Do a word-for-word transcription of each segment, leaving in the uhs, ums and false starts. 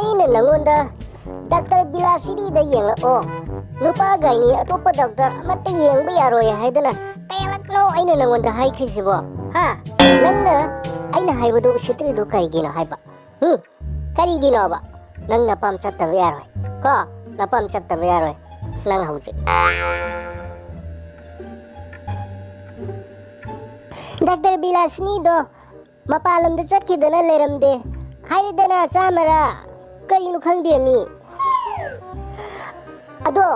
ꯑꯩꯅ ꯅꯪꯉꯣꯟꯗ ꯗꯥꯛꯇꯔ ꯕꯤꯂꯥꯁꯤꯅꯤꯗ ꯌꯦꯡꯂꯛꯑꯣ, ꯅꯨꯄꯥ ꯒꯥꯏꯅꯤ ꯑꯇꯣꯞꯄ ꯗꯥꯛꯇꯔ ꯑꯃꯠꯇ ꯌꯦꯡꯕ ꯌꯥꯔꯣꯏ ꯍꯥꯏꯗꯅ ꯀꯌꯥꯔꯛꯅꯣ ꯑꯩꯅ ꯅꯪꯉꯣꯟꯗ ꯍꯥꯏꯈ꯭ꯔꯤꯁꯤꯕꯣ? ꯍꯥ? ꯅꯪꯅ ꯑꯩꯅ ꯍꯥꯏꯕꯗꯨ ꯎꯁꯤꯠꯇ꯭ꯔꯤꯗꯨ ꯀꯔꯤꯒꯤꯅꯣ ꯍꯥꯏꯕ? ꯎꯝ? ꯀꯔꯤꯒꯤꯅꯣꯕ? ꯅꯪ ꯅꯄꯥꯝ ꯆꯠꯇꯕ ꯌꯥꯔꯣꯏ ꯀꯣ? ꯅꯄꯥꯝ ꯆꯠꯇꯕ ꯌꯥꯔꯣꯏ ꯅꯪ ꯍꯧꯖꯤꯛ꯫ ꯗꯥꯛꯇꯔ ꯕꯤꯂꯥꯁꯤꯅꯤꯗꯣ ꯃꯄꯥꯟ ꯂꯝꯗ ꯆꯠꯈꯤꯗꯅ ꯂꯩꯔꯝꯗꯦ ꯍꯥꯏꯔꯗꯅ ꯆꯥꯃꯔ? ꯀꯔꯤꯅꯣ ꯈꯪꯗꯦ ꯃꯤ꯫ ꯑꯗꯣ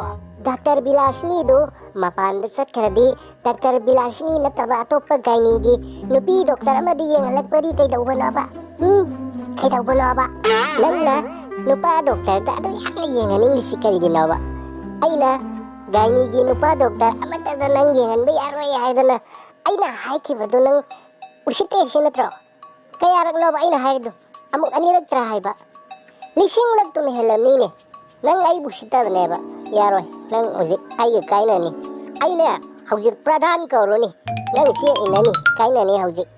ꯗꯥꯛꯇꯔ ꯕꯤꯂꯥꯁꯤꯅꯤꯗꯨ ꯃꯄꯥꯟꯗ ꯆꯠꯈ꯭ꯔꯗꯤ ꯗꯥꯛꯇꯔ ꯕꯤꯂꯥꯁꯤꯅꯤ ꯅꯠꯇꯕ ꯑꯇꯣꯞꯄ ꯒꯥꯏꯅꯤꯒꯤ ꯅꯨꯄꯤ ꯗꯣꯛꯇꯔ ꯑꯃꯗꯤ ꯌꯦꯡꯍꯜꯂꯛꯄꯗꯤ ꯀꯩꯗꯧꯕꯅꯣꯕ? ꯎꯝ? ꯀꯩꯗꯧꯕꯅꯣꯕ? ꯅꯪꯅ ꯅꯨꯄꯥ ꯗꯣꯛꯇꯔꯗ ꯑꯗꯨ ꯌꯥꯝꯅ ꯌꯦꯡꯍꯟꯅꯤꯡꯂꯤꯁꯤ ꯀꯔꯤꯒꯤꯅꯣꯕ? ꯑꯩꯅ ꯒꯥꯏꯅꯤꯒꯤ ꯅꯨꯄꯥ ꯗꯣꯛꯇꯔ ꯑꯃꯠꯇꯗ ꯅꯪ ꯌꯦꯡꯍꯟꯕ ꯌꯥꯔꯣꯏ ꯍꯥꯏꯗꯅ ꯑꯩꯅ ꯍꯥꯏꯈꯤꯕꯗꯨ ꯅꯪ ꯎꯁꯤꯠꯇꯦ ꯁꯤ ꯅꯠꯇ꯭ꯔꯣ? ꯀꯌꯥꯔꯛꯅꯣꯕ ꯑꯩꯅ ꯍꯥꯏꯔꯤꯗꯣ? ꯑꯃꯨꯛ ꯑꯅꯤꯔꯛꯇ꯭ꯔꯥ ꯍꯥꯏꯕ? ꯂꯤꯁꯤꯡꯂꯛꯇꯨꯅ ꯍꯦꯜꯂꯝꯅꯤꯅꯦ꯫ ꯅꯪ ꯑꯩꯕꯨ ꯎꯁꯤꯠꯇꯕꯅꯦꯕ꯫ ꯌꯥꯔꯣꯏ꯫ ꯅꯪ ꯍꯧꯖꯤꯛ ꯑꯩꯒ ꯀꯥꯏꯅꯅꯤ꯫ ꯑꯩꯅꯦ ꯍꯧꯖꯤꯛ ꯄ꯭ꯔꯙꯥꯟ ꯀꯧꯔꯨꯅꯤ꯫ ꯅꯪ ꯆꯦ ꯏꯟꯅꯅꯤ꯫ ꯀꯥꯏꯅꯅꯤ ꯍꯧꯖꯤꯛ꯫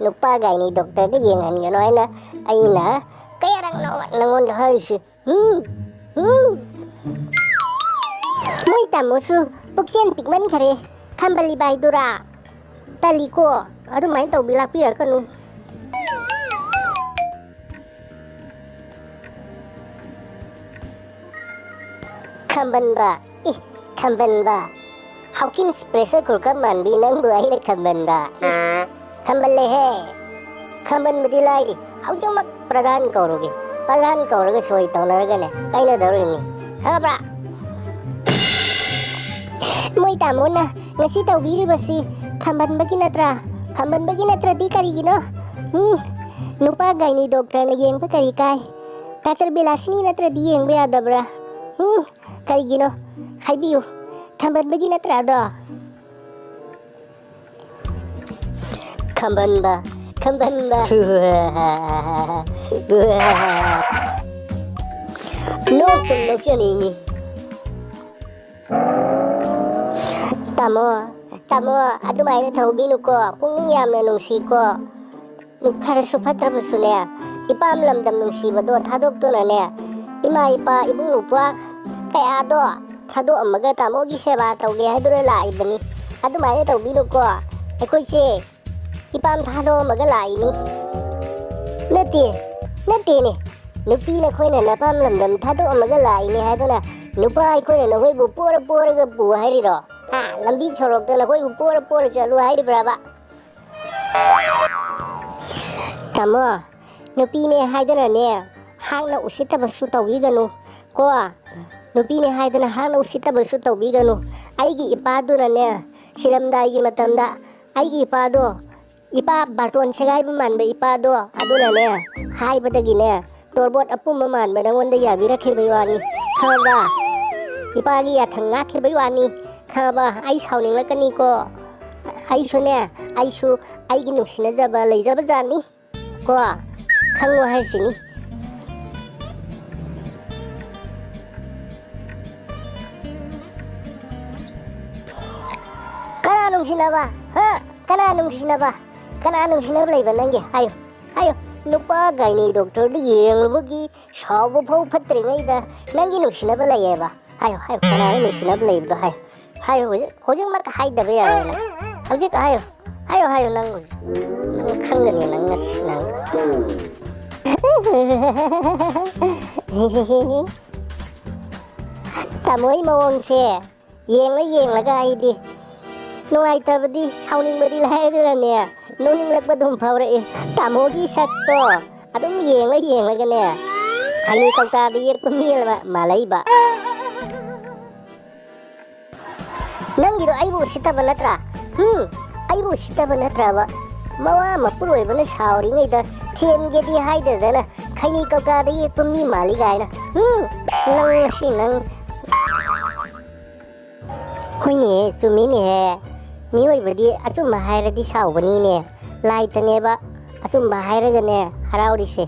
ꯅꯨꯄꯥ ꯒꯥꯏꯅꯤ ꯗꯣꯛꯇꯔꯗ ꯌꯦꯡꯍꯟꯒꯅꯣ ꯍꯥꯏꯅ ꯑꯩꯅ ꯀꯌꯥꯔꯛꯅꯣ ꯅꯪꯉꯣꯟꯗ ꯍꯥꯏꯔꯤꯁꯤ? ꯎꯝ? ꯎꯝ? ꯃꯣꯏ ꯇꯥꯃꯣꯁꯨ ꯄꯨꯛꯆꯦꯜ ꯄꯤꯛꯃꯟꯈꯔꯦ꯫ ꯈꯝꯕꯜꯂꯤ ꯕꯥꯏꯗꯨꯔꯥ? ꯇꯜꯂꯤꯀꯣ꯫ ꯑꯗꯨꯃꯥꯏꯅ ꯇꯧꯕꯤ ꯂꯥꯛꯄꯤꯔꯛꯀꯅꯨ꯫ ꯈꯝꯕꯟꯕ? ꯏ, ꯈꯝꯕꯟꯕ? ꯍꯥꯎꯀꯤꯟꯁ ꯄ꯭ꯔꯦꯁꯔ ꯀꯨꯀꯔ ꯃꯥꯟꯕꯤ ꯅꯪꯕꯨ ꯑꯩꯅ ꯈꯝꯕꯟꯕ? ꯏ, ꯈꯝꯕꯜꯂꯦꯍꯦ꯫ ꯈꯝꯕꯟꯕꯗꯤ ꯂꯥꯏꯔꯤ, ꯍꯧꯖꯤꯛꯃꯛ ꯄ꯭ꯔꯙꯥꯟ ꯀꯧꯔꯨꯒꯦ꯫ ꯄ꯭ꯔꯙꯥꯟ ꯀꯧꯔꯒ ꯁꯣꯏ ꯇꯧꯅꯔꯒꯅꯦ ꯀꯥꯏꯅꯗꯧꯔꯤꯕꯅꯤ, ꯈꯪꯉꯕ꯭ꯔꯥ? ꯃꯣꯏ ꯇꯥꯃꯣꯅ ꯉꯁꯤ ꯇꯧꯕꯤꯔꯤꯕꯁꯤ ꯈꯝꯕꯟꯕꯒꯤ ꯅꯠꯇ꯭ꯔꯥ? ꯈꯝꯕꯟꯕꯒꯤ ꯅꯠꯇ꯭ꯔꯗꯤ ꯀꯔꯤꯒꯤꯅꯣ? ꯎꯝ, ꯅꯨꯄꯥ ꯒꯥꯏꯅꯤ ꯗꯣꯛꯇꯔꯅ ꯌꯦꯡꯕ ꯀꯔꯤ ꯀꯥꯏ? ꯗꯥꯛꯇꯔ ꯕꯤꯂꯥꯁꯤꯅꯤ ꯅꯠꯇ꯭ꯔꯗꯤ ꯌꯦꯡꯕ ꯌꯥꯗꯕ꯭ꯔꯥ? ꯎꯝ, ꯀꯔꯤꯒꯤꯅꯣ? ꯍꯥꯏꯕꯤꯌꯨ, ꯈꯝꯕꯟꯕꯒꯤ ꯅꯠꯇ꯭ꯔꯥ ꯑꯗꯣ? ꯈꯝꯕꯟꯕ, ꯈꯝꯕꯟꯕ꯫ ꯅꯣꯛꯇꯨꯝ ꯅꯣꯛꯆꯅꯤꯡꯉꯤ꯫ ꯇꯥꯃꯣ, ꯇꯥꯃꯣ, ꯑꯗꯨꯃꯥꯏꯅ ꯇꯧꯕꯤꯅꯨꯀꯣ꯫ ꯄꯨꯛꯅꯤꯡ ꯌꯥꯝꯅ ꯅꯨꯡꯁꯤꯀꯣ꯫ ꯐꯔꯁꯨ ꯐꯠꯇ꯭ꯔꯕꯁꯨꯅꯦ, ꯏꯄꯥꯝ ꯂꯝꯗꯝ ꯅꯨꯡꯁꯤꯕꯗꯣ ꯊꯥꯗꯣꯛꯇꯨꯅꯅꯦ, ꯏꯃꯥ ꯏꯄꯥ ꯏꯕꯨꯡ ꯏꯄ꯭ꯋꯥ ꯀꯌꯥꯗꯣ ꯊꯥꯗꯣꯛꯑꯝꯃꯒ ꯇꯥꯃꯣꯒꯤ ꯁꯦꯕꯥ ꯇꯧꯒꯦ ꯍꯥꯏꯗꯨꯅ ꯂꯥꯛꯏꯕꯅꯤ꯫ ꯑꯗꯨꯃꯥꯏꯅ ꯇꯧꯕꯤꯅꯨꯀꯣ꯫ ꯑꯩꯈꯣꯏꯁꯦ ꯏꯄꯥꯝ ꯊꯥꯗꯣꯛꯑꯝꯃꯒ ꯂꯥꯛꯏꯅꯤ꯫ ꯅꯠꯇꯦ, ꯅꯠꯇꯦꯅꯦ꯫ ꯅꯨꯄꯤ ꯅꯈꯣꯏꯅ ꯅꯄꯥꯝ ꯂꯝꯗꯝ ꯊꯥꯗꯣꯛꯑꯝꯃꯒ ꯂꯥꯛꯏꯅꯦ ꯍꯥꯏꯗꯨꯅ ꯅꯨꯄꯥ ꯑꯩꯈꯣꯏꯅ ꯅꯈꯣꯏꯕꯨ ꯄꯣꯔ ꯄꯣꯔꯒ ꯄꯨ ꯍꯥꯏꯔꯤꯔꯣ? ꯍꯥ? ꯂꯝꯕꯤ ꯁꯣꯔꯣꯛꯇ ꯅꯈꯣꯏꯕꯨ ꯄꯣꯔ ꯄꯣꯔ ꯆꯠꯂꯨ ꯍꯥꯏꯔꯤꯕ꯭ꯔꯕ? ꯇꯥꯃꯣ, ꯅꯨꯄꯤꯅꯦ ꯍꯥꯏꯗꯅꯅꯦ, ꯍꯥꯛꯅ ꯎꯁꯤꯠꯇꯕꯁꯨ ꯇꯧꯕꯤꯒꯅꯨ ꯀꯣ꯫ ꯅꯨꯄꯤꯅꯦ ꯍꯥꯏꯗꯅ ꯍꯥꯛꯅ ꯎꯁꯤꯠꯇꯕꯁꯨ ꯇꯧꯕꯤꯒꯅꯨ꯫ ꯑꯩꯒꯤ ꯏꯄꯥꯗꯨꯅꯅꯦ, ꯁꯤꯔꯝꯗꯥꯏꯒꯤ ꯃꯇꯝꯗ ꯑꯩꯒꯤ ꯏꯄꯥꯗꯣ, ꯏꯄꯥ ꯕꯥꯔꯇꯣꯟ ꯁꯦꯒꯥꯏꯕ ꯃꯥꯟꯕ ꯏꯄꯥꯗꯣ, ꯑꯗꯨꯅꯅꯦ, ꯍꯥꯏꯕꯗꯒꯤꯅꯦ, ꯇꯣꯔꯕꯣꯠ ꯑꯄꯨꯝꯕ ꯃꯥꯟꯕ ꯅꯉꯣꯟꯗ ꯌꯥꯕꯤꯔꯛꯈꯤꯕꯩ ꯋꯥꯅꯤ, ꯈꯪꯉꯕ? ꯏꯄꯥꯒꯤ ꯌꯥꯊꯪ ꯉꯥꯛꯈꯤꯕꯩ ꯋꯥꯅꯤ, ꯈꯪꯉꯕ? ꯑꯩ ꯁꯥꯎꯅꯤꯡꯂꯛꯀꯅꯤꯀꯣ꯫ ꯑꯩꯁꯨꯅꯦ, ꯑꯩꯁꯨ ꯑꯩꯒꯤ ꯅꯨꯡꯁꯤꯅꯖꯕ ꯂꯩꯖꯕꯖꯥꯠꯅꯤ ꯀꯣ꯫ ꯈꯪꯉꯣ ꯍꯥꯏꯁꯤꯅꯤ꯫ ꯀꯅꯥ ꯅꯨꯡꯁꯤꯅꯕ? ꯍꯥ? ꯀꯅꯥ ꯅꯨꯡꯁꯤꯅꯕ? ꯀꯅꯥ ꯅꯨꯡꯁꯤꯅꯕ ꯂꯩꯕ ꯅꯪꯒꯤ? ꯍꯥꯏꯌꯨ, ꯍꯥꯏꯌꯨ꯫ ꯅꯨꯄꯥ ꯒꯥꯏꯅꯤ ꯗꯣꯛꯇꯔꯗ ꯌꯦꯡꯂꯨꯕꯒꯤ ꯁꯥꯎꯕ ꯐꯥꯎ ꯐꯠꯇ꯭ꯔꯤꯉꯩꯗ ꯅꯪꯒꯤ ꯅꯨꯡꯁꯤꯅꯕ ꯂꯩꯌꯦꯕ? ꯍꯥꯏꯌꯨ, ꯍꯥꯏꯌꯨ꯫ ꯀꯅꯥꯅꯣ ꯅꯨꯡꯁꯤꯅꯕ ꯂꯩꯕꯗꯣ? ꯍꯥꯏꯌꯨ, ꯍꯥꯏꯌꯨ꯫ ꯍꯧꯖꯤꯛ, ꯍꯧꯖꯤꯛꯃꯛ ꯍꯥꯏꯗꯕ ꯌꯥꯔꯣꯏ ꯅꯪ꯫ ꯍꯧꯖꯤꯛ ꯍꯥꯏꯌꯨ, ꯍꯥꯏꯌꯨ, ꯍꯥꯏꯌꯨ꯫ ꯅꯪ ꯍꯧꯖꯤꯛ, ꯅꯪ ꯈꯪꯒꯅꯤ ꯅꯪ ꯉꯁꯤ ꯅꯪ꯫ ꯇꯥꯃꯣꯒꯤ ꯃꯑꯣꯡꯁꯦ ꯌꯦꯡꯂ ꯌꯦꯡꯂꯒ ꯑꯩꯗꯤ ꯅꯨꯡꯉꯥꯏꯇꯕꯗꯤ, ꯁꯥꯎꯅꯤꯡꯕꯗꯤ ꯂꯥꯏꯔꯗꯅꯅꯦ, ꯅꯣꯛꯅꯤꯡꯂꯛꯄ ꯑꯗꯨꯝ ꯐꯥꯎꯔꯛꯏ꯫ ꯇꯥꯃꯣꯒꯤ ꯁꯛꯇꯣ ꯑꯗꯨꯝ ꯌꯦꯡꯂ ꯌꯦꯡꯂꯒꯅꯦ, ꯈꯩꯅꯤ ꯀꯧꯇꯥꯗ ꯌꯦꯛꯄ ꯃꯤ ꯑꯃ ꯃꯥꯜꯂꯛꯏꯕ꯫ ꯅꯪꯒꯤꯗꯣ ꯑꯩꯕꯨ ꯎꯁꯤꯠꯇꯕ ꯅꯠꯇ꯭ꯔꯥ? ꯍꯨꯝ? ꯑꯩꯕꯨ ꯎꯁꯤꯠꯇꯕ ꯅꯠꯇ꯭ꯔꯕ? ꯃꯋꯥ ꯃꯄꯨꯔꯣꯏꯕꯅ ꯁꯥꯎꯔꯤꯉꯩꯗ ꯊꯦꯝꯒꯦꯗꯤ ꯍꯥꯏꯗꯗꯅ ꯈꯩꯅꯤ ꯀꯧꯇꯥꯗ ꯌꯦꯛꯄ ꯃꯤ ꯃꯥꯜꯂꯤ ꯀꯥꯏꯅ꯫ ꯍꯨꯝ? ꯅꯪ ꯉꯁꯤ ꯅꯪ꯫ ꯍꯣꯏꯅꯦꯍꯦ, ꯆꯨꯝꯃꯤꯅꯦꯍꯦ꯫ ꯃꯤꯑꯣꯏꯕꯗꯤ ꯑꯆꯨꯝꯕ ꯍꯥꯏꯔꯗꯤ ꯁꯥꯎꯕꯅꯤꯅꯦ꯫ ꯂꯥꯏꯇꯅꯦꯕ ꯑꯆꯨꯝꯕ ꯍꯥꯏꯔꯒꯅꯦ ꯍꯔꯥꯎꯔꯤꯁꯦ꯫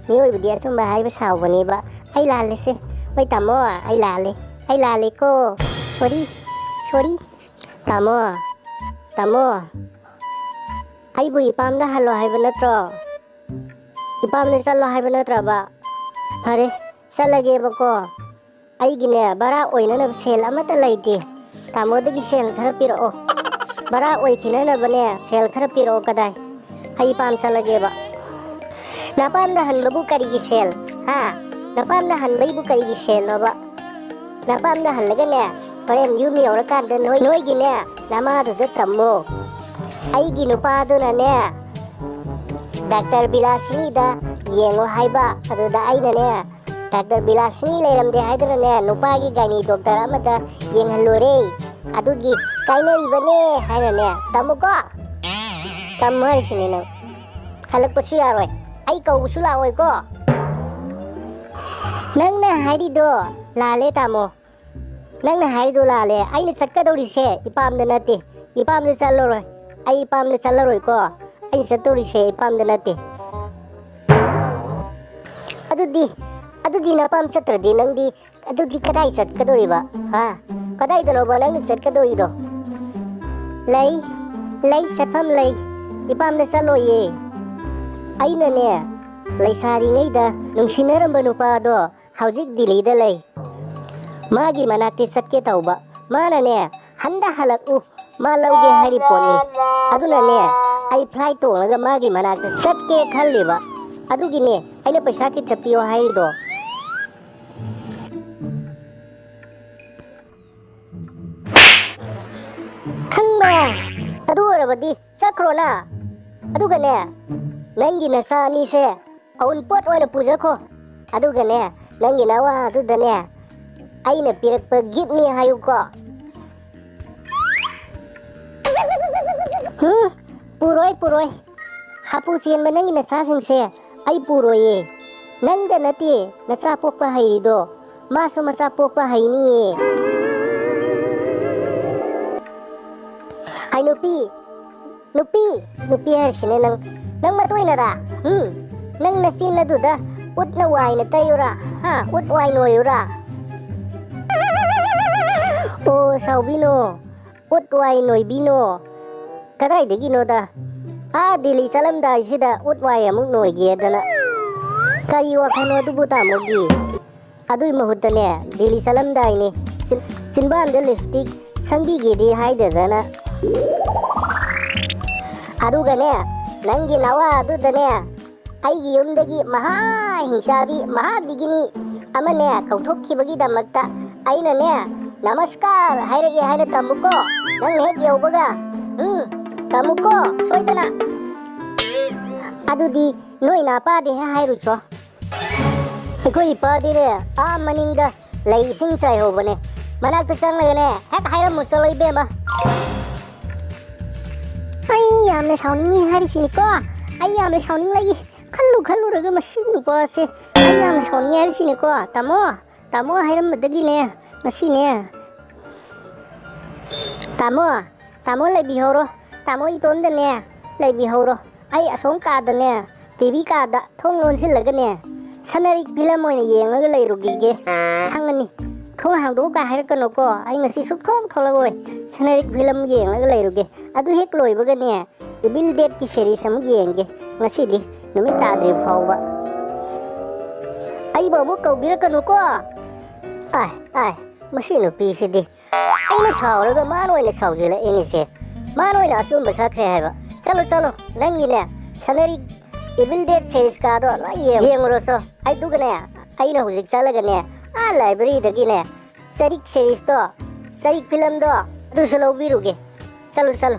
ꯃꯤꯑꯣꯏꯕꯗꯤ ꯑꯆꯨꯝꯕ ꯍꯥꯏꯕ ꯁꯥꯎꯕꯅꯦꯕ꯫ ꯑꯩ ꯂꯥꯜꯂꯦꯁꯦ꯫ ꯍꯣꯏ ꯇꯥꯃꯣ, ꯑꯩ ꯂꯥꯜꯂꯦ꯫ ꯑꯩ ꯂꯥꯜꯂꯦꯀꯣ꯫ ꯁꯣꯔꯤ, ꯁꯣꯔꯤ꯫ ꯇꯥꯃꯣ, ꯇꯥꯃꯣ, ꯑꯩꯕꯨ ꯏꯄꯥꯝꯗ ꯍꯜꯂꯣ ꯍꯥꯏꯕ ꯅꯠꯇ꯭ꯔꯣ? ꯏꯄꯥꯝꯗ ꯆꯠꯂꯣ ꯍꯥꯏꯕ ꯅꯠꯇ꯭ꯔꯕ? ꯐꯔꯦ, ꯆꯠꯂꯒꯦꯕꯀꯣ꯫ ꯑꯩꯒꯤꯅꯦ, ꯚꯔꯥ ꯑꯣꯏꯅꯅꯕ ꯁꯦꯜ ꯑꯃꯠꯇ ꯂꯩꯇꯦ꯫ ꯇꯥꯃꯣꯗꯒꯤ ꯁꯦꯜ ꯈꯔ ꯄꯤꯔꯛꯑꯣ꯫ ꯚꯔꯥ ꯑꯣꯏꯈꯤꯅꯅꯕꯅꯦ, ꯁꯦꯜ ꯈꯔ ꯄꯤꯔꯛꯑꯣ꯫ ꯀꯗꯥꯏ? ꯑꯩ ꯏꯄꯥꯝ ꯆꯠꯂꯒꯦꯕ꯫ ꯅꯄꯥꯝꯗ ꯍꯟꯕꯕꯨ ꯀꯔꯤꯒꯤ ꯁꯦꯜ? ꯍꯥ? ꯅꯄꯥꯝꯗ ꯍꯟꯕꯩꯕꯨ ꯀꯔꯤꯒꯤ ꯁꯦꯜꯅꯣꯕ? ꯅꯄꯥꯝꯗ ꯍꯜꯂꯒꯅꯦ, ꯍꯣꯔꯦꯟ ꯌꯨꯝ ꯌꯧꯔꯀꯥꯟꯗ ꯅꯣꯏ, ꯅꯣꯏꯒꯤꯅꯦ, ꯅꯃꯥꯗꯨꯗ ꯇꯝꯃꯣ꯫ ꯑꯩꯒꯤ ꯅꯨꯄꯥꯗꯨꯅꯅꯦ, ꯗꯥꯛꯇꯔ ꯕꯤꯂꯥꯁꯤꯅꯤꯗ ꯌꯦꯡꯉꯣ ꯍꯥꯏꯕ꯫ ꯑꯗꯨꯗ ꯑꯩꯅꯅꯦ, ꯗꯥꯛꯇꯔ ꯕꯤꯂꯥꯁꯤꯅꯤ ꯂꯩꯔꯝꯗꯦ ꯍꯥꯏꯗꯨꯅꯅꯦ, ꯅꯨꯄꯥꯒꯤ ꯒꯥꯏꯅꯤ ꯗꯣꯛꯇꯔ ꯑꯃꯗ ꯌꯦꯡꯍꯜꯂꯨꯔꯦ꯫ ꯑꯗꯨꯒꯤ ꯀꯥꯏꯅꯔꯤꯕꯅꯦ ꯍꯥꯏꯅꯅꯦ, ꯇꯝꯃꯨꯀꯣ꯫ ꯇꯝꯃꯨ ꯍꯥꯏꯔꯤꯁꯤꯅꯦ ꯅꯪ꯫ ꯍꯜꯂꯛꯄꯁꯨ ꯌꯥꯔꯣꯏ꯫ ꯑꯩ ꯀꯧꯕꯁꯨ ꯂꯥꯛꯑꯣꯏꯀꯣ꯫ ꯅꯪꯅ ꯍꯥꯏꯔꯤꯗꯣ ꯂꯥꯜꯂꯦ, ꯇꯥꯃꯣ꯫ ꯅꯪꯅ ꯍꯥꯏꯔꯤꯗꯣ ꯂꯥꯜꯂꯦ꯫ ꯑꯩꯅ ꯆꯠꯀꯗꯧꯔꯤꯁꯦ ꯏꯄꯥꯝꯗ ꯅꯠꯇꯦ꯫ ꯏꯄꯥꯝꯗ ꯆꯠꯂꯔꯣꯏ꯫ ꯑꯩ ꯏꯄꯥꯝꯗ ꯆꯠꯂꯔꯣꯏꯀꯣ꯫ ꯑꯩꯅ ꯆꯠꯇꯧꯔꯤꯁꯦ ꯏꯄꯥꯝꯗ ꯅꯠꯇꯦ꯫ ꯑꯗꯨꯗꯤ, ꯑꯗꯨꯗꯤ ꯅꯄꯥꯝ ꯆꯠꯇ꯭ꯔꯗꯤ ꯅꯪꯗꯤ, ꯑꯗꯨꯗꯤ ꯀꯗꯥꯏ ꯆꯠꯀꯗꯧꯔꯤꯕ? ꯍꯥ? ꯀꯗꯥꯏꯗꯅꯣꯕ ꯅꯪꯅ ꯆꯠꯀꯗꯧꯔꯤꯗꯣ? ꯂꯩ, ꯂꯩ, ꯆꯠꯐꯝ ꯂꯩ꯫ ꯏꯄꯥꯝꯗ ꯆꯠꯂꯣꯏꯌꯦ꯫ ꯑꯩꯅꯅꯦ, ꯂꯩꯁꯥꯔꯤꯉꯩꯗ ꯅꯨꯡꯁꯤꯅꯔꯝꯕ ꯅꯨꯄꯥꯗꯣ ꯍꯧꯖꯤꯛ ꯗꯤꯜꯂꯤꯗ ꯂꯩ꯫ ꯃꯥꯒꯤ ꯃꯅꯥꯛꯇ ꯆꯠꯀꯦ ꯇꯧꯕ꯫ ꯃꯥꯅꯅꯦ, "ꯍꯟꯗ ꯍꯜꯂꯛꯎ, ꯃꯥ ꯂꯧꯒꯦ" ꯍꯥꯏꯔꯤ ꯄꯣꯠꯅꯤ꯫ ꯑꯗꯨꯅꯅꯦ, ꯑꯩ ꯐ꯭ꯂꯥꯏꯠ ꯇꯣꯡꯉꯒ ꯃꯥꯒꯤ ꯃꯅꯥꯛꯇ ꯆꯠꯀꯦ ꯈꯜꯂꯤꯕ꯫ ꯑꯗꯨꯒꯤꯅꯦ ꯑꯩꯅ ꯄꯩꯁꯥ ꯈꯤꯇ ꯄꯤꯌꯣ ꯍꯥꯏꯔꯤꯗꯣ꯫ ꯈꯪꯕ꯭ꯔꯥ? ꯑꯗꯨ ꯑꯣꯏꯔꯕꯗꯤ ꯆꯠꯈ꯭ꯔꯣꯅ꯫ ꯑꯗꯨꯒꯅꯦ, ꯅꯪꯒꯤ ꯅꯆꯥ ꯑꯅꯤꯁꯦ ꯑꯎꯟꯄꯣꯠ ꯑꯣꯏꯅ ꯄꯨꯖꯈꯣ꯫ ꯑꯗꯨꯒꯅꯦ, ꯅꯪꯒꯤ ꯅꯋꯥ ꯑꯗꯨꯗꯅꯦ, "ꯑꯩꯅ ꯄꯤꯔꯛꯄ ꯒꯤꯐꯅꯤ" ꯍꯥꯏꯌꯨꯀꯣ꯫ ꯎꯝ, ꯄꯨꯔꯣꯏ, ꯄꯨꯔꯣꯏ꯫ ꯍꯥꯄꯨ ꯆꯦꯟꯕ ꯅꯪꯒꯤ ꯅꯆꯥꯁꯤꯡꯁꯦ ꯑꯩ ꯄꯨꯔꯣꯏꯌꯦ꯫ ꯅꯪꯗ ꯅꯠꯇꯦ ꯅꯆꯥ ꯄꯣꯛꯄ ꯍꯩꯔꯤꯗꯣ, ꯃꯥꯁꯨ ꯃꯆꯥ ꯄꯣꯛꯄ ꯍꯩꯅꯤꯌꯦ꯫ ꯍꯥꯏ ꯅꯨꯄꯤ, ꯅꯨꯄꯤ, ꯅꯨꯄꯤ ꯍꯥꯏꯔꯤꯁꯤꯅꯦ ꯅꯪ, ꯅꯪ ꯃꯇꯣꯏꯅꯔꯥ? ꯎꯝ? ꯅꯪ ꯅꯆꯤꯟ ꯑꯗꯨꯗ ꯎꯠꯅ ꯋꯥꯏꯅ ꯇꯩꯌꯨꯔꯥ? ꯍꯥ? ꯎꯠ ꯋꯥꯏ ꯅꯣꯏꯌꯨꯔꯥ? ꯑꯣ, ꯁꯥꯎꯕꯤꯅꯣ, ꯎꯠ ꯋꯥꯏ ꯅꯣꯏꯕꯤꯅꯣ꯫ ꯀꯗꯥꯏꯗꯒꯤꯅꯣꯗ? ꯑꯥ ꯗꯤꯜꯂꯤ ꯆꯠꯂꯝꯗꯥꯏꯁꯤꯗ ꯎꯠ ꯋꯥꯏ ꯑꯃꯨꯛ ꯅꯣꯏꯒꯦꯗꯅ꯫ ꯀꯔꯤ ꯋꯥꯈꯜꯅꯣ ꯑꯗꯨꯕꯨ ꯇꯥꯃꯣꯒꯤ? ꯑꯗꯨꯏ ꯃꯍꯨꯠꯇꯅꯦ, ꯗꯤꯜꯂꯤ ꯆꯠꯂꯝꯗꯥꯏꯅꯦ, ꯆꯤꯟ-, ꯆꯤꯟꯕꯥꯟꯗ ꯂꯤꯞꯁꯇꯤꯛ ꯁꯪꯕꯤꯒꯦꯗꯤ ꯍꯥꯏꯗꯗꯅ꯫ ꯑꯗꯨꯒꯅꯦ, ꯅꯪꯒꯤ ꯅꯋꯥ ꯑꯗꯨꯗꯅꯦ, ꯑꯩꯒꯤ ꯌꯨꯝꯗꯒꯤ ꯃꯍꯥ ꯍꯤꯡꯆꯥꯕꯤ, ꯃꯍꯥ ꯕꯤꯒꯤꯅꯤ ꯑꯃꯅꯦ ꯀꯧꯊꯣꯛꯈꯤꯕꯒꯤꯗꯃꯛꯇ ꯑꯩꯅꯅꯦ, "ꯅꯃꯁꯀꯥꯔ" ꯍꯥꯏꯔꯛꯑꯦ ꯍꯥꯏꯅ ꯇꯝꯃꯨꯀꯣ꯫ ꯅꯪꯅ ꯍꯦꯛ ꯌꯧꯕꯒ, ꯎꯝ, ꯇꯝꯃꯨꯀꯣ ꯁꯣꯏꯗꯅ꯫ ꯑꯗꯨꯗꯤ ꯅꯣꯏ ꯅꯥꯄꯥꯗꯤ ꯍꯦꯛ ꯍꯥꯏꯔꯨꯆꯣ꯫ ꯑꯩꯈꯣꯏ ꯏꯄꯥꯗꯤꯅꯦ, ꯑꯥ ꯃꯅꯤꯡꯗ ꯂꯩ ꯏꯁꯤꯡ ꯆꯥꯏꯍꯧꯕꯅꯦ꯫ ꯃꯅꯥꯛꯇ ꯆꯪꯂꯒꯅꯦ, ꯍꯦꯛ ꯍꯥꯏꯔꯝꯃꯨ ꯆꯠꯂꯣ ꯏꯕꯦꯝꯃ꯫ ꯑꯩ ꯌꯥꯝꯅ ꯁꯥꯎꯅꯤꯡꯉꯤ ꯍꯥꯏꯔꯤꯁꯤꯅꯤꯀꯣ꯫ ꯑꯩ ꯌꯥꯝꯅ ꯁꯥꯎꯅꯤꯡꯂꯛꯏ꯫ ꯈꯜꯂꯨ ꯈꯜꯂꯨꯔꯒ ꯃꯁꯤ ꯅꯨꯄꯥꯁꯦ ꯑꯩ ꯌꯥꯝꯅ ꯁꯥꯎꯅꯤꯡꯉꯤ ꯍꯥꯏꯔꯤꯁꯤꯅꯤꯀꯣ꯫ ꯇꯥꯃꯣ, ꯇꯥꯃꯣ ꯍꯥꯏꯔꯝꯕꯗꯒꯤꯅꯦ, ꯉꯁꯤꯅꯦ꯫ ꯇꯥꯃꯣ, ꯇꯥꯃꯣ ꯂꯩꯕꯤꯍꯧꯔꯣ꯫ ꯇꯥꯃꯣ ꯏꯇꯣꯝꯗꯅꯦ ꯂꯩꯕꯤꯍꯧꯔꯣ꯫ ꯑꯩ ꯑꯁꯣꯝ ꯀꯥꯗꯅꯦ, ꯇꯤ ꯚꯤ ꯀꯥꯗ ꯊꯣꯡ ꯂꯣꯟꯁꯤꯜꯂꯒꯅꯦ, ꯁꯅꯔꯤꯛ ꯐꯤꯂꯝ ꯑꯣꯏꯅ ꯌꯦꯡꯂꯒ ꯂꯩꯔꯨꯈꯤꯒꯦ꯫ ꯈꯪꯉꯅꯤ꯫ "ꯊꯣꯡ ꯍꯥꯡꯗꯣꯛꯎ" ꯀꯥꯏ ꯍꯥꯏꯔꯛꯀꯅꯨꯀꯣ꯫ ꯑꯩ ꯉꯁꯤ ꯁꯨꯛꯊꯣꯛ ꯊꯣꯛꯂꯛꯑꯣꯏ꯫ ꯁꯅꯔꯤꯛ ꯐꯤꯂꯝ ꯌꯦꯡꯂꯒ ꯂꯩꯔꯨꯒꯦ꯫ ꯑꯗꯨ ꯍꯦꯛ ꯂꯣꯏꯕꯒꯅꯦ, ꯏꯚꯤꯜ ꯗꯦꯠꯀꯤ ꯁꯦꯔꯤꯁ ꯑꯃꯨꯛ ꯌꯦꯡꯒꯦ꯫ ꯉꯁꯤꯗꯤ ꯅꯨꯃꯤꯠ ꯇꯥꯗ꯭ꯔꯤ ꯐꯥꯎꯕ꯫ ꯑꯩꯕꯨ ꯑꯃꯨꯛ ꯀꯧꯕꯤꯔꯛꯀꯅꯨꯀꯣ꯫ ꯑꯥꯏ, ꯑꯥꯏ, ꯃꯁꯤ ꯅꯨꯄꯤꯁꯤꯗꯤ꯫ ꯑꯩꯅ ꯁꯥꯎꯔꯒ ꯃꯥꯅ ꯑꯣꯏꯅ ꯁꯥꯎꯖꯤꯜꯂꯛꯏꯅꯤꯁꯦ꯫ ꯃꯥꯅ ꯑꯣꯏꯅ ꯑꯆꯨꯝꯕ ꯁꯛꯈ꯭ꯔꯦ ꯍꯥꯏꯕ꯫ ꯆꯠꯂꯣ, ꯆꯠꯂꯣ, ꯅꯪꯒꯤꯅꯦ, ꯁꯅꯔꯤꯛ ꯏꯚꯤꯜ ꯗꯦꯠ ꯁꯦꯔꯤꯁꯀꯥꯗꯣ ꯂꯣꯏ ꯌꯦꯡ-, ꯌꯦꯡꯉꯨꯔꯣꯁꯣ꯫ ꯑꯗꯨꯒꯅꯦ, ꯑꯩꯅ ꯍꯧꯖꯤꯛ ꯆꯠꯂꯒꯅꯦ, ꯑꯥ ꯂꯥꯏꯕ꯭ꯔꯦꯔꯤꯗꯒꯤꯅꯦ, ꯆꯔꯤꯛ ꯁꯦꯔꯤꯁꯇꯣ, ꯆꯔꯤꯛ ꯐꯤꯂꯝꯗꯣ, ꯑꯗꯨꯁꯨ ꯂꯧꯕꯤꯔꯨꯒꯦ꯫ ꯆꯠꯂꯨ, ꯆꯠꯂꯨ꯫